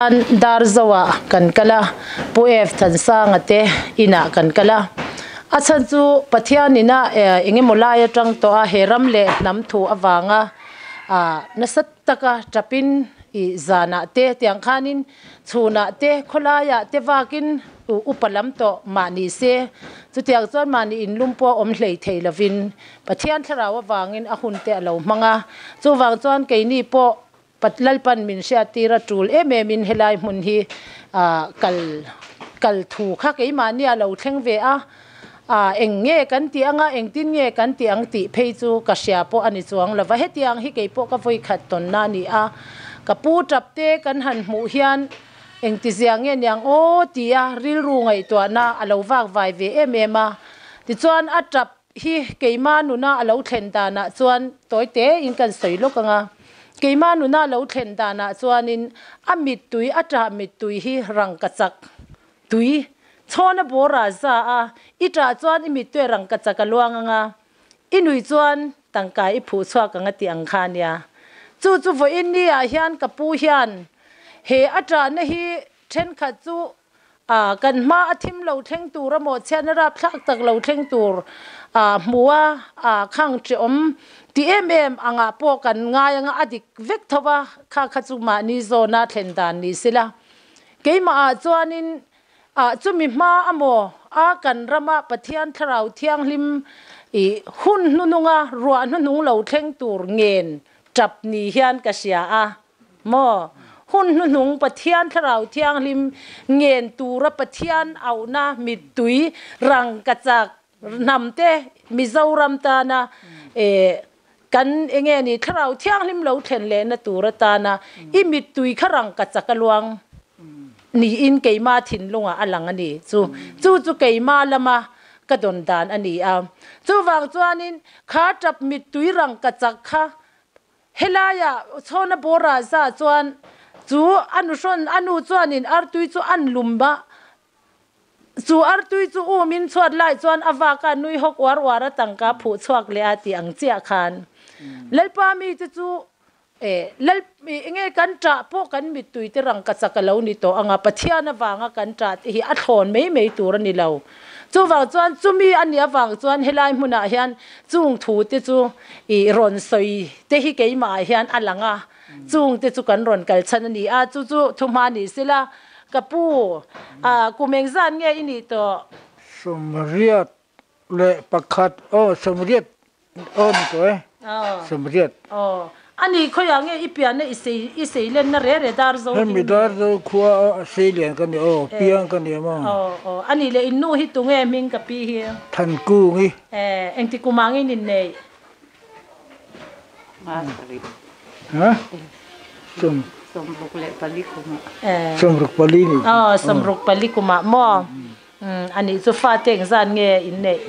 Darzoah kan kal a, Pu F Thansanga te inah kan kal a. A chhan chu Pathian ina engemaw lai atang tawh a he ram leh hnam thu avanga nasa taka tapin i zanah te tiang khanin chhunah te khawlaiah te vakin upa lam tawh mahni se chutiang chuan mahni inlum pawh awm hlei thei lovin Pathian thlarau avangin a hun te a lo hmang a. Chuvang chuan keini pawh Lalpan min hriattir a tul em em in helai hmun hi kal kal thu kha keimahni a lo thleng ve a, eng nge kan tih anga engtin nge kan tih ang tih phei chu ka hria pawh a ni chuang lova, hetiang hi keipawh ka vawikhat tawnna a ni a, ka pu tap te kan han hmuh hian engtizia nge niang aw tia rilru ngaihtuahna a lo vak vai ve em em a, tichuan a tap Hi keima nuna a lo thlen danah chuan tawi tein kan sawi lawk ang a, keima nuna a lo thlen danah chuanin a mittui, a ṭah mittui hi rangkachak tui chhawna bawra za a, i ṭah chuan i mittui a rangkachak a luang ang a, i nui chuan tangka i phuh chhuak ang a tih ang kha a nia. Chu chu vawiin ni ah hian ka pu hian he a ṭahna hi ṭhenkhat chu A, kan hma a thim lo thleng tur a mawhchhiatna rapthlak tak lo thleng tur a hmu a, a khang ṭiawm ti em em angah pawh kan ngai anga a dik vek tho a, kha kha chu mahni zawna thlen dan ni sela. Keimahah chuanin a chumi hma a maw a kan rama Pathian Thlarau Thianghlim i hun hnununga ruah hnuhnung lo thleng tur ngen ṭap ni hian ka hria a. Maw? Hun hnuhnung Pathian Thlarau Thianghlim ngen tura Pathian auhna mittui rangkachak hnamte Mizoram tana kan enge ni Thlarau Thianghlim lo thlen lehna tur atana i mittui kha rangkachak a luang niin keima thinlungah a lang a ni. Chu chu chu keima lama ka dawn dan a ni a. Chuvang chuanin kha tap mittui rangkachak kha Helaiah Chhawna Bawra za chuan chu a nuhrawn a nu chuanin artui chu an lum a, chu artui chu umin chhuat lai chuan a vak a nui hawk uar uar a tangka phuh chhuak leh a tih ang chiah khan Lalpa mite chu eh Lal enge kan ṭah pawh kan mittui te rangkachak a lo ni tawh ang a, Pathian avanga kan ṭah te hi a thlawn mai mai tur a ni lo. Chuvang chuan chumi a nih avang chuan helai hmunah hian chung thu te chu i rawn sawi te hi keimah ah hian a lang a, chung te chu kan rawn kal chhan a ni a, chu chu thuhma ni sela ka pu ah kum engzat nge i nih tawh? Sawmriat leh pakhat aw sawmriat Aw ni tawh e, Sawmriat. Aw, a ni khawiah nge i pianna i sei i sei lenna re re dar zo hi Hemi ni? dar zo khua a sei lian ka ni aw, piang ka ni maw? Aw, aw, a ni le in nu hi tunge hming ka pi hi? Thankung i. E, engti kum ah nge in inneih? Ha? Sawm. Sawmruk leh pali kum ah. E. Sawmruk pali ni. Aw, sawmruk pali kum ah maw? Umm, a nih chu fate engzat nge inneih?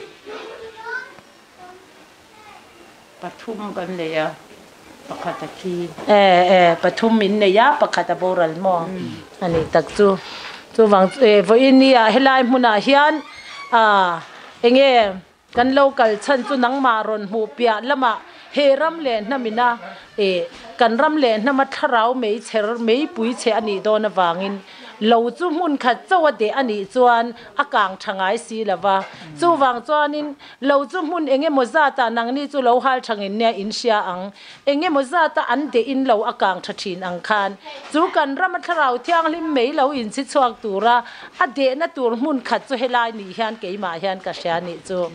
Pathum kan nei a, pakhat a thi. E e, pathum in nei a, pakhat a boral maw? A nih tak chu. Chuvang chu e vawiin ni ah helai hmunah hian ah enge kan lo kal chhan chu nangmah rawn hmuh piah lamah he ram leh hnamina e kan ram leh hnama thlarau meichher meipui che a nih dawn avangin Lo chu hmun khat chauh a deh a nih chuan a kang tha ngai si lo va. Chuvang chuanin lo chu hmun eng emaw zatah nangni chu lo hal thangin nia in hria ang. Eng emaw zata an dehin lo a kang tha thin ang khan chu kan rama thlarau thianghlim mai lo inchhi chhuak tura a dehna tur hmun khat chu helai nih hian keimah hian ka hria nih chu.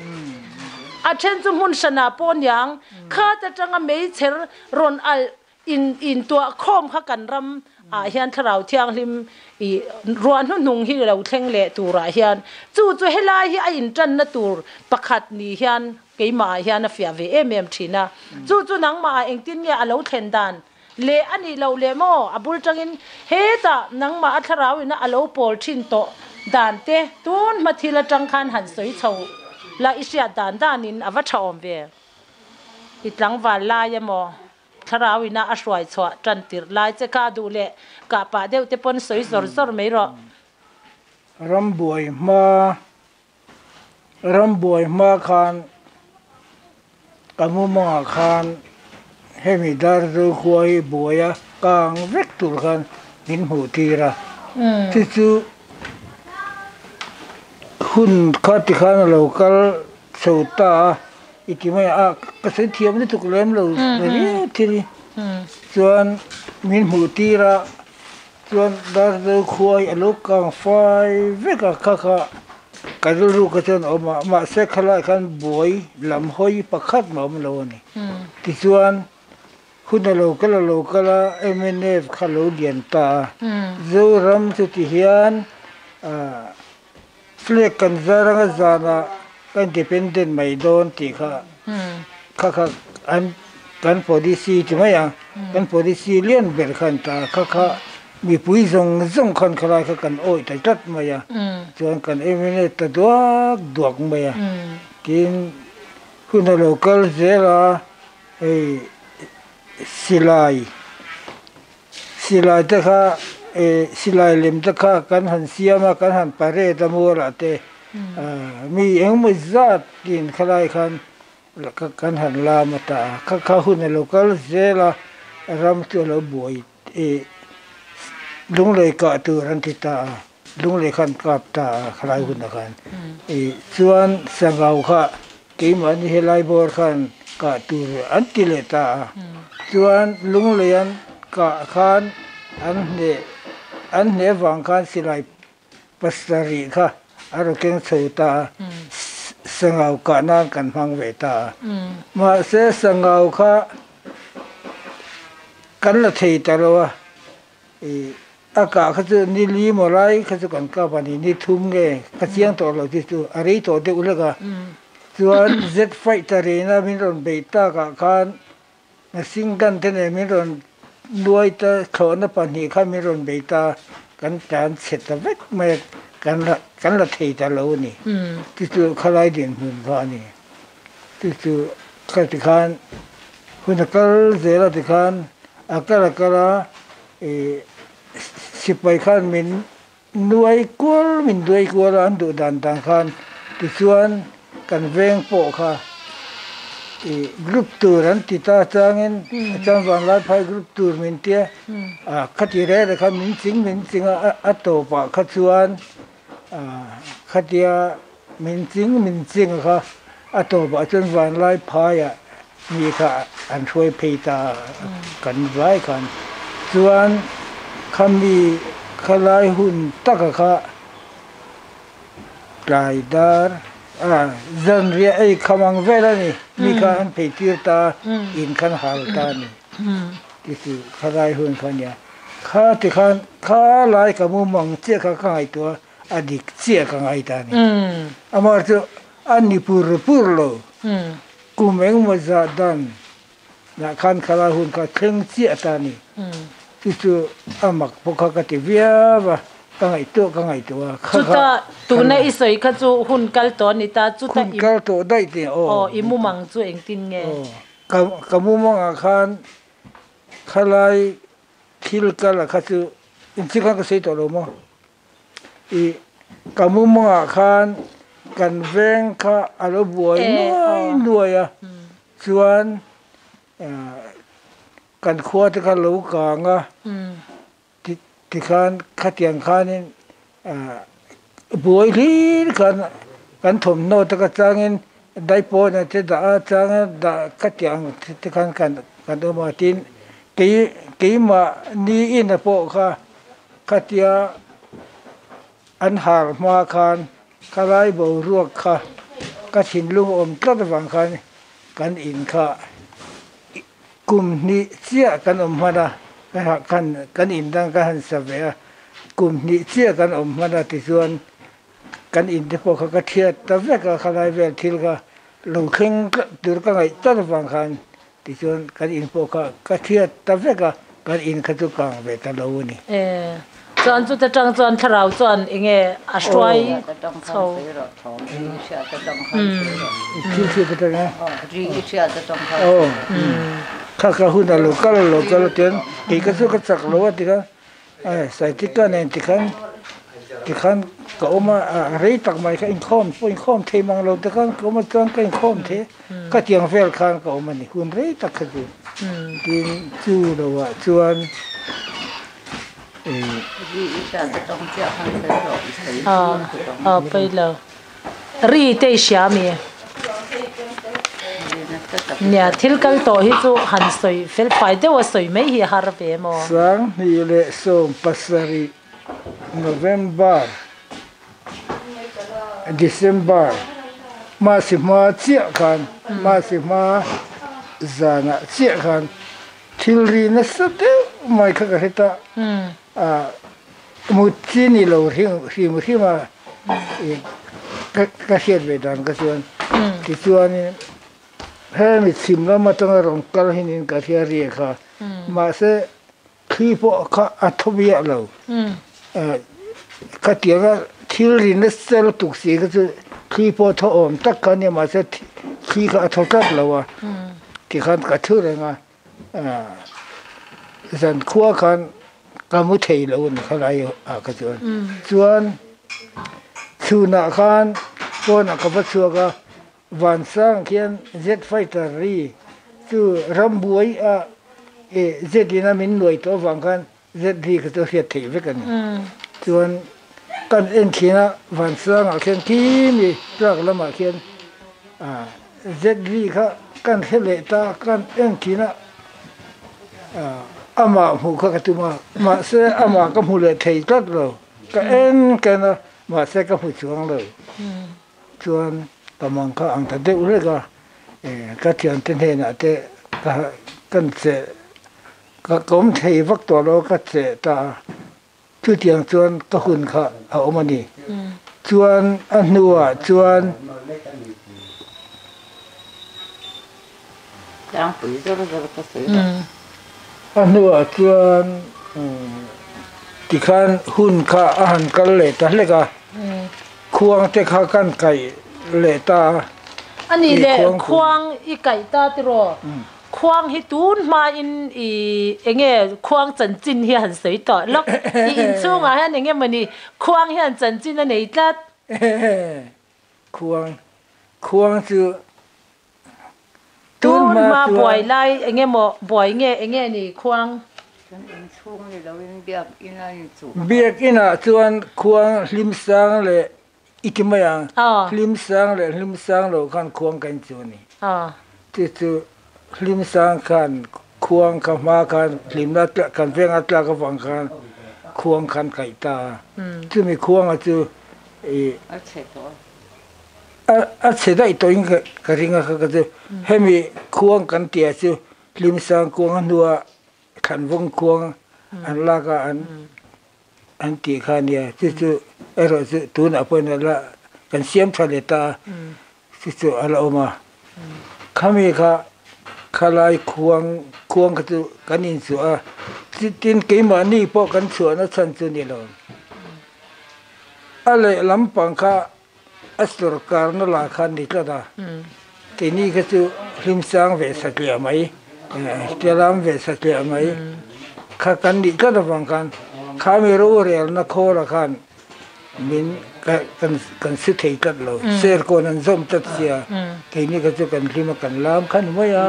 A then chu hmun hranah pawh niang khat atanga meichher rawn alh In intuah khawm kha kan ram ah hian Thlarau Thianghlim i ruah hnuhnung hi lo thleng leh turah hian chu chu helai hi a intanna tur pakhat ni hian keimah ah hian a fiah ve em em thin a. Chu chu nangmah ah engtin nge a lo thlen dan leh a nih loh leh maw a bul tangin hetah nangmah a Thlarau ina a lo pawl thin tawh dan te tun hma thil atang khan han sawi chho la i hriat dan danin a va tha awm ve. I tlangval lai emaw Thlarau ina a hruai chhuah tan tirh lai che kha duh leh kah pah deuh te pawn sawi zawr zawr mai rawh. Rambuai hma Rambuai hma khan ka mumangah khan hemi Darzo khua hi buai a kang vek tur khan. min hmuh tir a. Chu chu hun kha tikhan a lo kal chho ta a, i ti mai a, ka sawi thiam lutuk lem lo riau thil hi. Chuan min hmuh tir a, chuan Darzo khua hi a lo kang fai vek a, kha kha ka rilru kha chuan a awm a, mahse khalaiah khan buai lam hawi pakhat mah a awm lo a ni. Tichuan. Hun a lo kal a lo kal a, mnf kha lo lian ta a. Zoram chu ti hian flag kan zar anga zanah ka independent mai dawn tih kha kha kha an kan policy ti mai ang, kan policy lian ber kha an ta a, kha kha mipui zawng zawng khan khalai kha kan awih ta tlat mai a, chuan kan mnf ta duak duak mai a, tin hun a lo kal zel a. Hei silai silai te kha eh silai lem te kha kan han siam a kan han parade a mualah te ah mi engemaw zat in khalai khan kan han lam a ta a kha kha hun a lo kal zel a ram chu a lo buai eh lunglei kah tur an ti ta a lunglei khan kap ta a khalai hunah khan ih chuan sangau kha. Keimahni helai bawr khan kah tur an ti leh ta a, chuan lunglei an kah khan an hneh an hneh vang khan silai pasarih kha a rawn keng chho ta a, sangau kah nan kan hmang ve ta a. Mahse sangau kha kan la thei ta lo a, Ih a kah kha chu ni li maw lai kha chu kan kap a ni, ni thum nge ka chiang tawh lo chu chu a rei tawh deuh hlek a. Chuan Z fighter ina min rawn beih takah khan machine gun te nen min rawn nuai ta thlawhna pahnih kha min rawn bei ta kan tlan chhe ta vek mai a, kan la kan la thei ta lo a ni. Chu chu khalai dinhmun kha a ni. Chu chu kha tikhan hun a kal zel a tikhan a kal a kal a ih sipai khan min nuai kual min duai kual a an duh dan dan khan tichuan kan veng pawh kha ih group tur an ti ta changin a chang vang lai phai group tur min tia ah khati reng reng khan min ching min ching a a tawpah kha chuan ah khatia. Min ching min ching kha a tawpah chuan vanlai phaiah mi kha an hruai phei ta kan vai khan chuan khami khalai hun taka kha tlai dar ah zanriah ei kham ang vel a ni mi kha an phei tir ta in khan hal ta a ni ti chu khalai hun kha nia kha tikhan khalai ka mumang chiah kha ka ngaihtuah a. A dik chiah ka ngai ta a ni. Amah chu a ni pur pur lo. Kum engmaw zah dan lah khan khalai hun kha thleng chiah ta a ni. Chu chu a mak pawh kha ka ti viau a, ka ngaihtuah ka ngaihtuah a. Chuta tuna i sawi kha chu hun kal tawh a ni ta. Chuta hun kal tawh daih tih aw. Aw, i mumang chu engtin nge? Aw, ka mumangah khan khalai thil kal a kha chu engtin khan ka sawi tawh lo maw? Ih ka mumangah khan kan veng kha a lo buai nuai nuai a, chuan kan khua te kha lo kang a, tikhan khatiang khanin buai hlir khan kan thawmhnaw te kha changin daipawna te dah a changa dah khatiang te khan kan awm a, tin kei keimahni ina pawh kha. Khatia an har hma khan khalai boruak kha ka thinlung awm tlat avang khan kan in kha kum hnih chiah kan awm hman a, kan in dang kan han sa ve a, kum hnih chiah kan awm hman a tichuan kan in te pawh kha ka thiat ta vek a, khalai vel thil kha lo thleng tur ka ngaih tlat avang khan Tichuan kan in pawh kha ka hriat ta vek a, kan in kha chu kang ve ta lo a ni. E, chuan chuta tang chuan thlarau chuan enge a hruai chho. Kha ka hun a lo kal a lo kal a tian kei ka chu ka chak lo a tikhan Saitika nen tikhan tikhan ka awm a, a rei tak mai kha inkhawm pawh inkhawm thei mang lo te khan ka awm a chuan ka inkhawm thei a, ka tiang vel khan ka awm a ni hun rei tak kha chu. Tin chu lo ah chuan A pawi lo. Ri te i hria mi? Nia, thil kal tawh hi chu han sawi fel fai deuh a sawi mai hi a har ve maw? 2017 November, December Masi hma chiah khan, Masi hma zanah chiah khan thil ri nasa deuh mai kha ka hre ta. A mut chi ni lo hrim hrim a ka hriat ve dan ka chuan tichuanin hemi chhim lam atanga rawn kal hinin ka hria ri kha mahse thli pawh kha a thaw miah lo khatianga thil ri nasa lutuk si kha chu thli pawh thaw awm tak kha ania mahse thli kha a thaw tlat lo a tikhan ka thu reng a. Zan khua khan ka mu thei lo a ni kha lai ah kha chuan chuan chhunah khan pawnah ka va chhuak a vansang khian jet fighter ri chu rambuai a jet in a min nuai tawh avang khan jet ri kha chu a hriat theih vek a ni chuan kan en thin a vansangah khian khi mi truck lamah khian jet ri kha kan hre leh ta kan en thin a amah hmuh kha ka tum a mahse amah ka hmu leh thei tlat lo ka en ken a mahse ka hmu chuang lo chuan ka mang kha ang ta deuh hlek a ka thiante hnenah te kan che. Ka kawm thei vak tawh lo ka che ta a, chutiang chuan ka hun kha a awm a ni. Chuan a hnuah chuan. A hnuah chuan tikhan hun kha a han kal leh ta hlek a, khuang te kha kan kaih leh ta a. A nih leh khuang i kaih ta tiraw? Khuang hi tun hmain i enge khuang chanchin hi han sawi tawh lawk. I inchhungah hian enge mawni khuang hian chanchin a nei tlat. Khuang, khuang chu tun hma buai lai enge maw buai nge enge ni khuang. Kan inchhung ni loin biakinn a inchuh. Biakinn ah chuan khuang hlim sang leh I ti mai ang, hlim sang leh hlim sang lo khan khuang kan chu a ni. Chu chu hlim sang khan khuang kha hma khan hlimna kan venga tlak avang khan khuang khan kaih ta a. Chumi khuanga chu i a chhe daih tawhin ka ring a kha ka chu hemi khuang kan tia chu hlim sang kuang a hnua thlanvawng khuang an lak a an An tih kha a nia, chu chu erawh chu tunah pawhin a la kan siam tha leh ta a, chu chu a la awm a. Khami kha khalai khuang khuang kha chu kan inchhuah a, tin keimahni pawh kan chhuahna chhan chu ni lo. A lehlam pang kha a sorkarna lah kha a ni tlat a, keini kha chu hlimsang ve satliah mai, lam ve satliah mai kha kan nih tlat avang khan khami rorelna khawla khan min kan si thei tlat lo, serkawn an zawm tlat sia, keini kha chu kan hlim a kan lam kha ni mai a,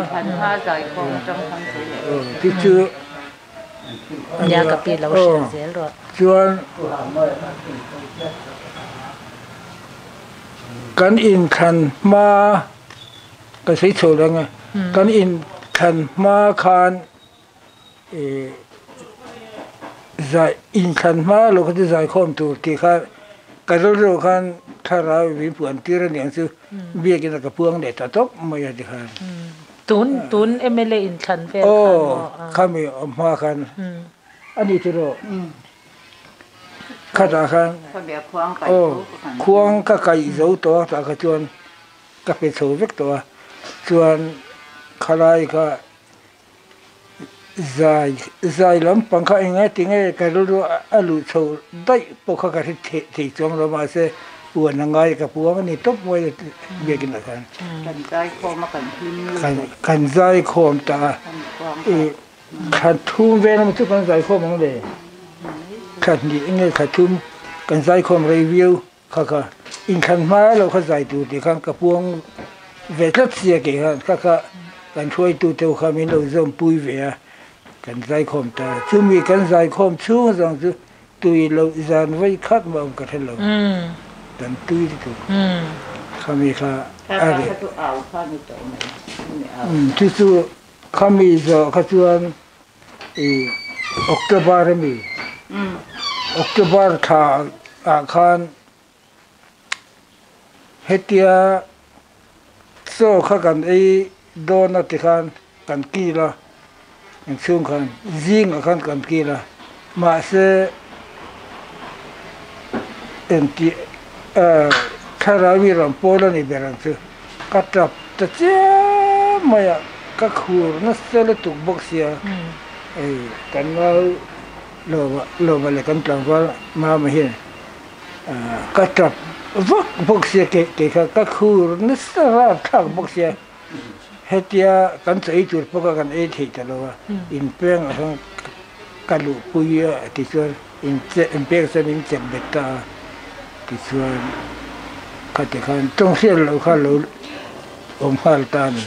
chu chu. Nia ka pi lo hrilh zel rawh. Chuan kan inthlan hma ka sawi chho reng a, kan inthlan hma khan ih zai inthlan hma lo kha chu zaikhawm tur tih kha ka rilru khan thlarau min puan tir a niang chu biakin a ka puang leh ta tawp mai a tikhan. Tun tun mla inthlan vel khan maw? Aw khami awm hma khan a ni chu rawh khatah khan aw khuang ka kaih zo tawh a tah kha chuan ka pe chho vek tawh a chuan khalai kha zai zai lampang kha eng nge tinge ka rilru a luh chho daih pawh kha ka hre thei chuang lo mahse Puan a ngai ka puang a ni tawp mai biakin ah khan. Kan zai khawm a kan hlim lutuk. Kan zai khawm ta a i thla thum vel emaw chu kan zai khawm ang le. Thla hnih nge thla thum kan zai khawm rei viau kha kha inthlan hma lo kha zai tur tih khan ka puang ve tlat sia kei khan kha kha kan hruaitu te kha min lo zawmpui ve a. Kan zaikhawm ta. Chumi kan zaikhawm chhung zawng chu tui loh zan vawi khat mah awm ka hre lo. Kan tui lutuk. Khami kha a reh. Chu chu khami zawh kha chuan i October ami October thla ah khan Hetia chaw kha kan ei dawn a tikhan kan kil a, inchhung khan zingah khan kan kil a, mahse engti thlarau i rawn pawl a ni ber ang chu, ka tap ta chiam mai a, ka khur nasa lutuk bawk sia, hei kan nau lova lova leh kan tlangval mama hian. Ka tap vak bawk sia kei kha ka khur nasa rap thlak bawk sia hetia kan chaw ei tur pawh kha kan ei thei ta lo a inpeng ah khan ka luhpui a tichuan inpeng chuan min chep bet ta a tichuan khati khan tawng hriat loh kha lo awm nghal ta a ni.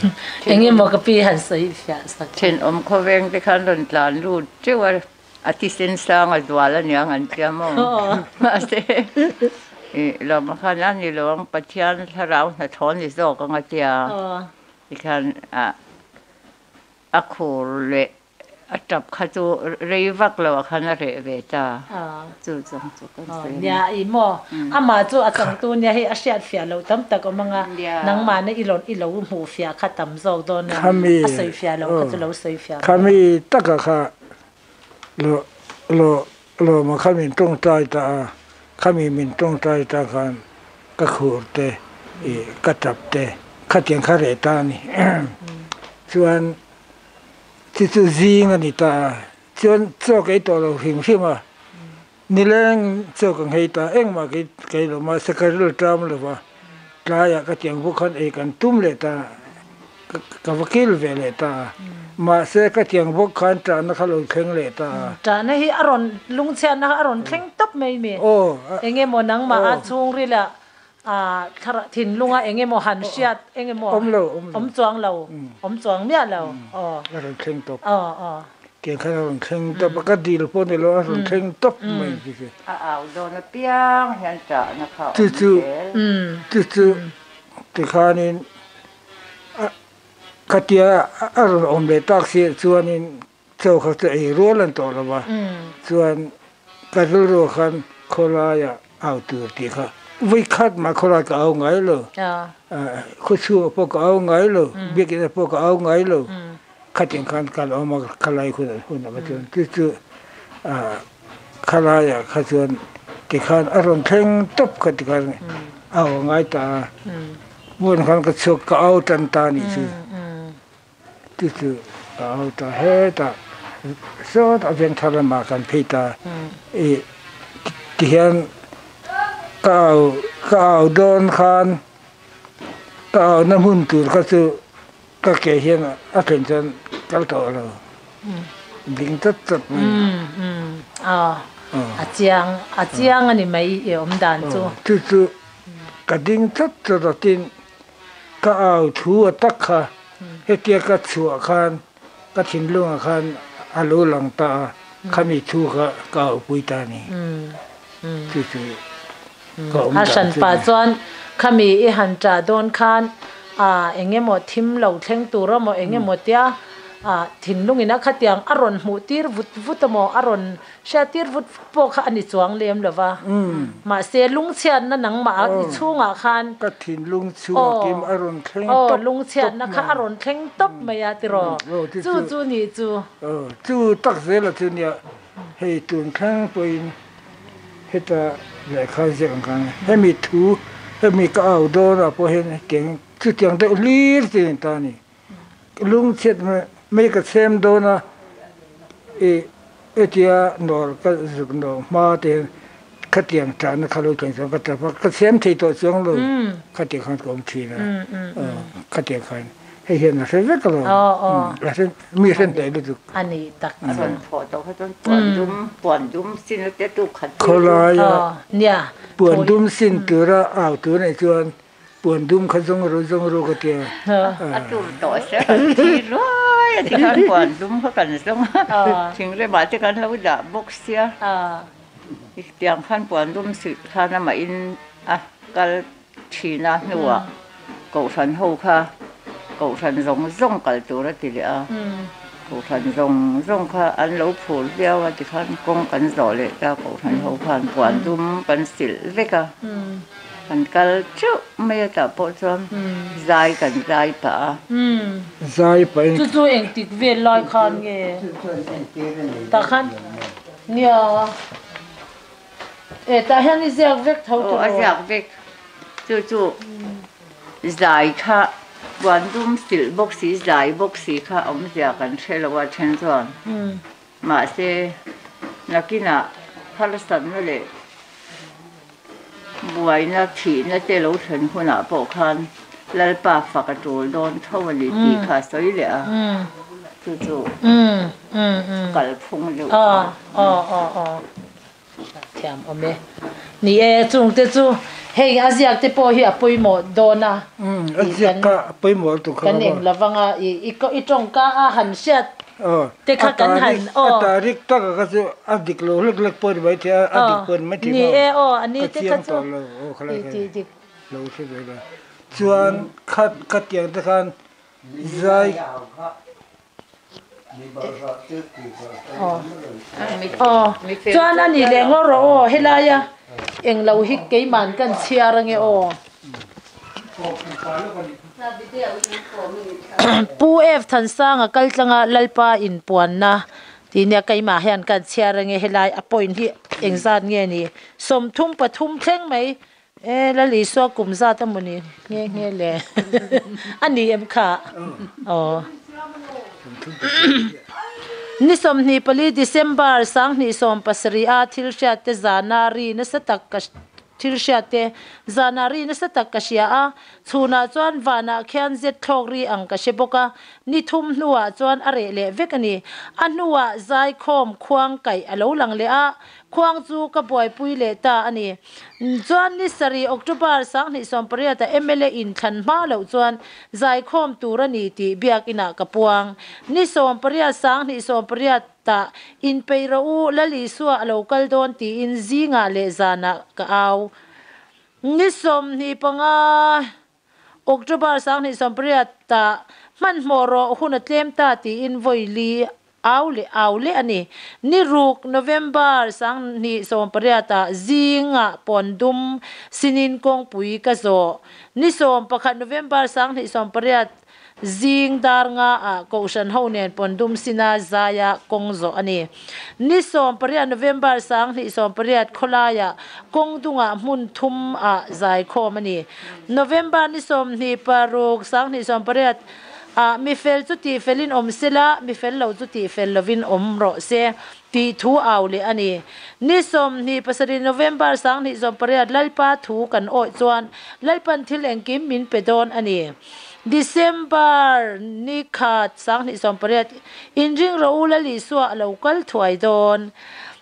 Engemaw ka pi han sawi fiah sak. Thenawm khawveng te khan rawn tlan lut teuh a. A thisen sang a zual a niang an tia maw? Mahse, i lawm khan a ni lo ang, Pathian thlarau hnathawh ni zawk ang a tia. Tikhian a khur leh a tap kha chu rei vak lo ah khan a reh ve ta. Chu chuang chu kan sawi a ni. Nia i maw? Amah chu a changtu nia hei a hriat fiah loh tam tak awm ang a, nangmahna i rawn i lo hmuh fiah kha tam zawk dawn a, a sawi fiah loh kha chu lo sawi fiah mai. Khami taka kha Lo lo lawma kha min tawngtai ta a, khami min tawngtai ta khan ka khur te ih ka tap te khatiang kha reh ta a ni. Chuan chu chu zing a ni ta a, chuan chaw ka ei tawh lo hrim hrim a, nileng chaw ka nghei ta engmah ka ka ei lo mahse ka ril ṭam lo va, tlaiah ka tiang bawk khan ei kan tum leh ta a. Ka va kil ve leh ta a, mahse ka tiang bawk khan ṭahna kha lo thleng leh ta a. Ṭahna hi a rawn lungchhiatna kha a rawn thleng tawp mai mi. Eng emaw nangmah a chhungril ah thlarah thinlunga eng emaw han hriat eng emaw awm chuang lo, awm chuang miah lo. A rawn thleng tawp. Tiang khan a rawn thleng tawp a, ka dil pawh ni lo a rawn thleng tawp mai chi chu. A au dawn apiang hian ṭahna kha a awm zel. Chu chu tikhanin Khatia a rawn awm leh tak si chuanin chaw kha chu ei rual an tawh lo va, chuan ka rilru khan khawlaiah au tur tih kha vawikhat mah khawlai ka au ngai lo, khawchhungah pawh ka au ngai lo, biakinah pawh ka au ngai lo, khatiang khan ka la awm a, khalai hunah kha chuan chu chu khalaiah kha chuan tikhan a rawn thleng tawp kha tikhan au a ngai ta a. Hmun khan ka chhuak ka au tan ta nih chu ti chu ka au ta hetah sawtah vengthar lamah kan phei ta ih tihian ka au ka au dawn khan ka au na hmun tur kha chu ka ke hian a thlen chuan kal tawh lo ding chat chat mai a chiang a chiang a ni mai i awm dan chu chu chu. Ka ding tlat tlat a tin ka au thu a tak kha hetia ka chhuah khan ka thinlungah khan a lo lang ta a, khami thu kha ka aupui ta a ni. Chu chu ka awm A dan chu hranpa ni. chuan khami i han ṭah dawn khan eng emaw thim lo thleng tur emaw eng emaw tia thinlungin a khatiang a rawn hmuh tir vut vut emaw a rawn Hriattir vut vut pawh kha a ni chuang lem lo va, mahse lungchhiatna nangmah i chhungah khan Ka thinlung chhungah kim a rawn thleng tawp tawp lungchhiatna kha a rawn thleng tawp mai a tiraw? Chu chu nih chu. Chu tak zela chu nia, hei tun thleng pawhin heta lehkha ziak ang khan hemi thu hemi ka au dawnah pawh hian hetiang chutiang deuh hlir chu a ni ta a ni. Lungchhiat mai ka chhem dawn a, i hetia nawr ka zuk nawr hma te hian khatiang chahna kha lo thleng chuan ka tap a, ka chhem thei tawh chuang lo, khatiang khan ka awm thin a, khatiang khan hei hian a hre vek lo, a hre mi hre hneh lutuk. A nih tak chu. A rawn thawh tawh kha chuan puan dum, puan dum sin a tia tu khat Khawlaia puan dum sin tura au tur anih chuan Puan dum kha zawng ru zawng ru ka tia. A tur tawh se kan thi ruai. mai a tikhan puan dum kha kan zawng a, thingremah te kan lo dah bawk sia. Tiang khan puan dum silh khan amahin a kal thin a hnuah Kohhran ho kha Kohhran zawng zawng kal tur a ti leh a, Kohhran zawng zawng kha an lo phur viau a tikhan kawng kan zawh leh ta Kohhran ho khan puan dum kan silh vek a. Kan kal teuh mai a tah pawh chuan zai kan zai pah a. Zai pah in. Chu chu engtik vel lai khan nge tah khan nia e tah hian i ziak vek tho tiraw? Aw a ziak vek chu chu zai kha puan dum silh bawk si zai bawk si kha awmzia kan hre lo a then chuan mahse nakinah harsatna leh Buaina thihna te lo thlen hunah pawh khan Lalpa fak a tul dawn tho a ni tih kha a sawi leh a, chu chu kalphung deuh kha. Thiam awm e. Ni e, chungte chu hei a ziak te pawh hi a pawimawh dawn a. A ziak kha a pawimawh lutuk kha. Kan eng lovanga i tawngka a han hriat Te kha kan han aw. A tarik tak a kha chu a dik lo hlek hlek pawh a ni maithei a, a dik pawh a ni maithei Ni e aw, a ni te kha chu i ti dik. Lo hre ve la. Chuan kha khatiang te khan zai. Aw, chuan a ni leh ngawr rawh aw, helaia englo hi keiman kan chhiar ange aw. Pu F Thansanga kal tlanga Lalpa inpuanna tih nia keimah hian kan chhiar ange helai a point hi engzat nge ni 33 thleng mai e Lal Isua kum zat a maw ni nghe nghe le a ni em kha aw Ni 24 December 2017 a thil hriat te zana ri nasa tak ka Thil hriat te, zanah ri nasa tak ka hria a, chhunah chuan vanah khian zet thlawk ri ang ka hre bawk a, ni thum hnuah chuan a reh leh vek a ni. A hnuah zaikhawm khuang kaih a lo lang leh a, khuang chu ka buaipui leh ta a ni. Chuan ni sarih October 2018 ah mla in thlan hma loh chuan zaikhawm tur a ni tih biakinah ka puang. Ni 18 2018. Tah, inpeih rawh u, Lal Isua a lo kal dawn tiin zingah leh zanah ka au. Ni 25 October 2018 tah, hmanhmawh rawh hun a tlem ta tiin vawi li au leh au leh a ni. Ni ruk November 2018 ah zingah pawn dum sinin kawngpui ka zawh. Ni 11 November 2018 Zing dar nga ah Kohhran ho nen Pawndum Sina zaia kawng zawh a ni. Ni 18 November 2018 khawlaiah kawng dungah hmun thum ah zaikhawm a ni. November ni 26 2018 ah mifel chu tihfelin awm sela, mifel lo chu tihfel lovin awm rawh se tih thu au leh a ni. Ni 27 November 2018 Lalpa thu kan awih chuan Lalpan thil engkim min pe dawn a ni. December ni khat 2018 inring rawh u Lal Isua a lo kal thuai dawn.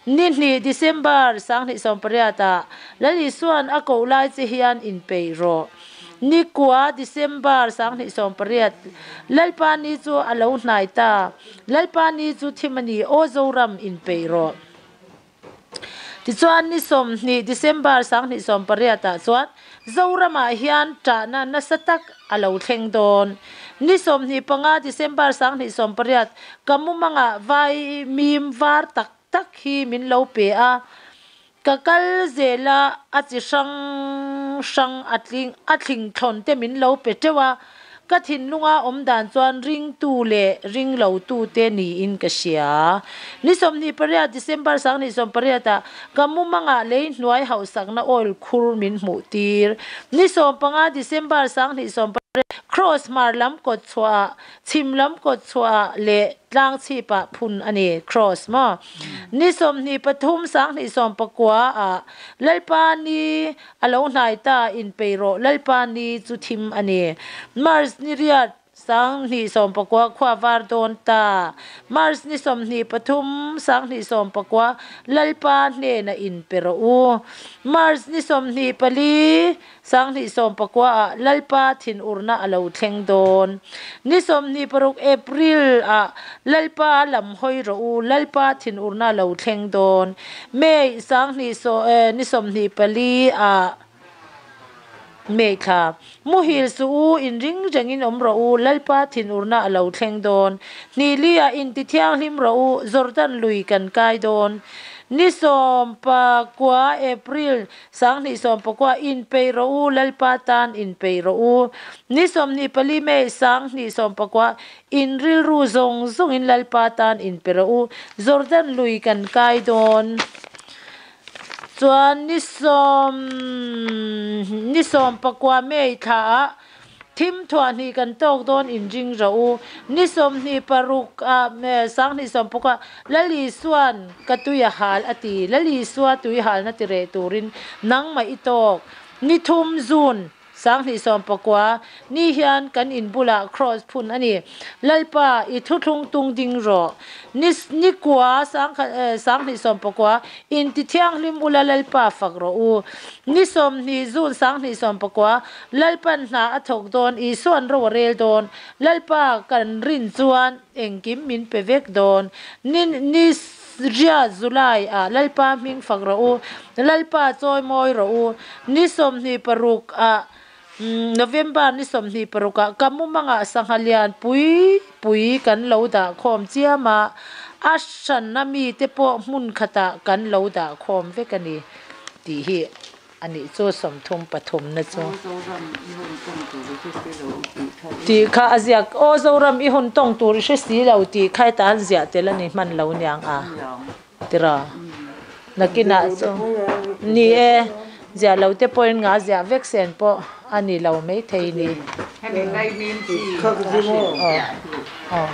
Ni hnih December 2018 ah Lal Isua'n a koh lai che hian inpeih rawh. Ni kua December 2018 Lalpa ni chu a lo hnai ta. Lalpa ni chu thim a ni aw Zoram inpeih rawh. Tichuan ni 20 December 2018 ah chuan Zoramah hian ṭahna nasa tak a lo thleng dawn. Ni 25 December 2018 ka mumangah vai mim var tak tak hi min lo pe a, ka kal zel a, a chi hrang hrang a tling a thling thlawn te min lo pe teuh a, Ka thinlunga awm dan chuan ringtu leh ringlotute niin ka hria. Ni 28 December 2018 ah ka mumangah lei hnuai hauhsakna oil khur min hmuh tir. Ni 15 December 2018 Cross hmar lam kawt chhuahah, chhim lam kawt chhuahah leh tlang chhipah phun a ni. Cross maw? Ni 23 2019 ah Lalpa ni A lo hnai ta, inpeih rawh, Lalpa ni chu thim a ni. March ni riat 2019 khua var dawn ta. March ni 23, 2019 Lalpa hnena inpe rawh u. March ni 24, 2019 ah Lalpa thinurna a lo thleng dawn. Ni 26 April ah Lalpa lam hawi rawh u, Lalpa thinurna a lo thleng dawn. May ni 24 ah May thla. Muhil suh u, inring rengin awm rawh u, Lalpa thinurna a lo thleng dawn. Hnihli ah intithianghlim rawh u, Jordan lui kan kai dawn. Ni 19 April 2019 inpeih rawh u, Lalpa tan inpeih rawh u. Ni 24 May 2019 in rilru zawng zawngin Lalpa tan inpe rawh u, Jordan lui kan kai dawn. Chuan ni sawm ni 19 May thla ah thim thuah hnih kan tawk dawn inring rawh u. Ni 26 ah 2019 Lal Isua'n ka tui a hal a ti. Lal Isua tui halna ti reh turin nangmah i tawk. Ni thum June 2019 ni hian kan in bulah Kraws phun a ni. Lalpa, i thuthlung tung ding rawh. Ni ni kua 2019 inti thianghlim ula Lalpa fak rawh u. Ni 20 June 2019 Lalpan hna a thawk dawn, Isua'n ro a rel dawn. Lalpa kan rin chuan engkim min pe vek dawn. Ni ni Ria July ah Lalpa hming fak rawh u, Lalpa chawi mawi rawh u. Ni 26 ah November ni 26 ah ka mumangah sangha lian pui pui kan lo dah khawm chiam a, a hranna mite pawh hmun khatah kan lo dah khawm vek a ni tih hi a nih chu 33 na chu. Tih kha a ziak, Aw Zoram i hun tawng tur i hre si lo tih kha heta an ziah tel a ni hman lo niang a tira. Nakinah chu ni e, ziah lo te pawhin nga ziah vek sen pawh a ni lo maithei ni. Aw.